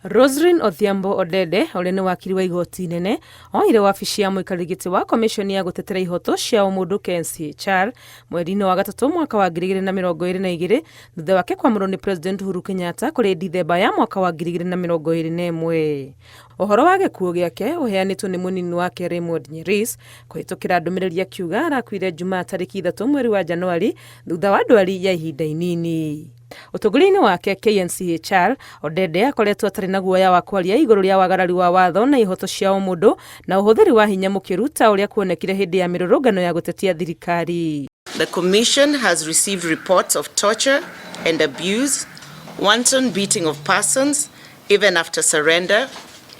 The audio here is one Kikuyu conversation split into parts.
Roselyn Odhiambo Odede ũrĩa nĩ wakiri wa igoti inene oire wabici ya mũikarĩri gĩtĩ wa komishoni ya gũtetera ihoto cia ũmũndũ KNCHR mweri-inĩ wa gatatũ mwaka wa 2022 thutha wake kwamũrwo nĩ President Uhuru Kenyatta kũrĩ Dithemba ya mwaka wa 2021. Ũhoro wa gĩkuũ gĩake ũheanĩtwo nĩ mũnini wake Raymond Nyeris kũhĩtũkĩra ndũmĩrĩri akiuga arakuire Jumaa tarĩki 3 mweri wa Januari thutha wa ndwari ya ihinda inini. Ũtongoria-inĩ wake KNCHR, Odede akoretwo atarĩ na guoya wa kwaria igũrũ rĩa wagarari wa watho na ihoto cia ũmũndũ na ũhũthĩri wa hinya mũkĩru ta ũrĩa kuonekire hĩndĩ ya mĩrũrũngano ya gũtetia thirikari. The Commission has received reports of torture and abuse, wanton beating of persons even after surrender,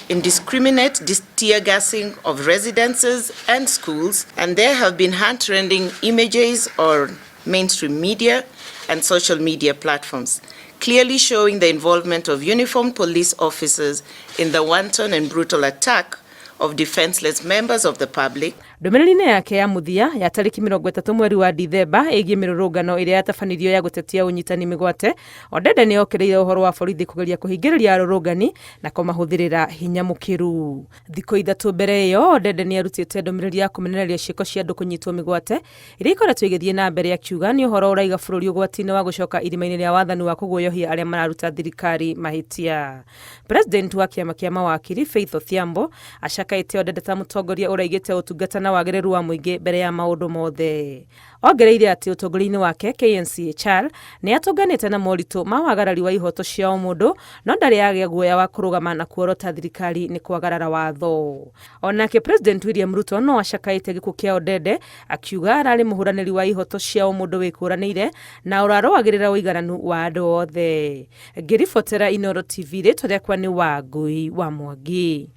indiscriminate tear gassing of residences and schools, and there have been heart-rending images on mainstream media and social media platforms, clearly showing the involvement of uniformed police officers in the wanton and brutal attack of defenseless members of the public. Ndũmĩrĩri-inĩ yake ya mũthia ya tarĩki 30 mweri wa Dithemba ĩgiĩ mĩrũrũngano ĩrĩa yatabanirio ya gũtetia ũnyitani mĩgwate, Odede nĩ okĩrĩire ũhoro wa borithi kũgeria kũhingĩrĩria arũrũngani na kũmahũthĩrĩra hinya mũkĩru. Thikũ 3 mbere ĩyo, Odede nĩ arutĩte ndũmĩrĩri ya kũmenereria ciĩko cia andũ kũnyitwo mĩgwate iria ikoretwo igĩthiĩ na mbere akiuga nĩ ũhoro ũraiga bũrũri ũgwati-inĩ wa gũcoka irima-inĩ rĩa wathani wa kũguoyohia arĩa mararuta thirikari mahĩtia. President wa kĩama kĩa mawakiri Faith Odhiambo acakaĩte Odede ta mũtongoria ũraigĩte ũtungata na wagĩrĩru wa mũingĩ mbere ya maũndũ mothe. Ongereire atĩ ũtongoria-inĩ wake KNCHR nĩ atũnganĩte na moritũ ma wagarari wa ihoto cia ũmũndũ no ndarĩ agĩa guoya wa kũrũgama na kuorota thirikari nĩ kwagarara watho. Onake President William Ruto no acakaĩte gĩkuũ kĩa Odede akiuga ararĩ mũhũranĩri wa ihoto cia ũmũndũ wĩkũranĩire na ũrarũagĩrĩra ũigananu wa andũ othe. Ngĩribotera Inooro TV rĩtwa rĩakwa nĩ Wangui wa Mwangi.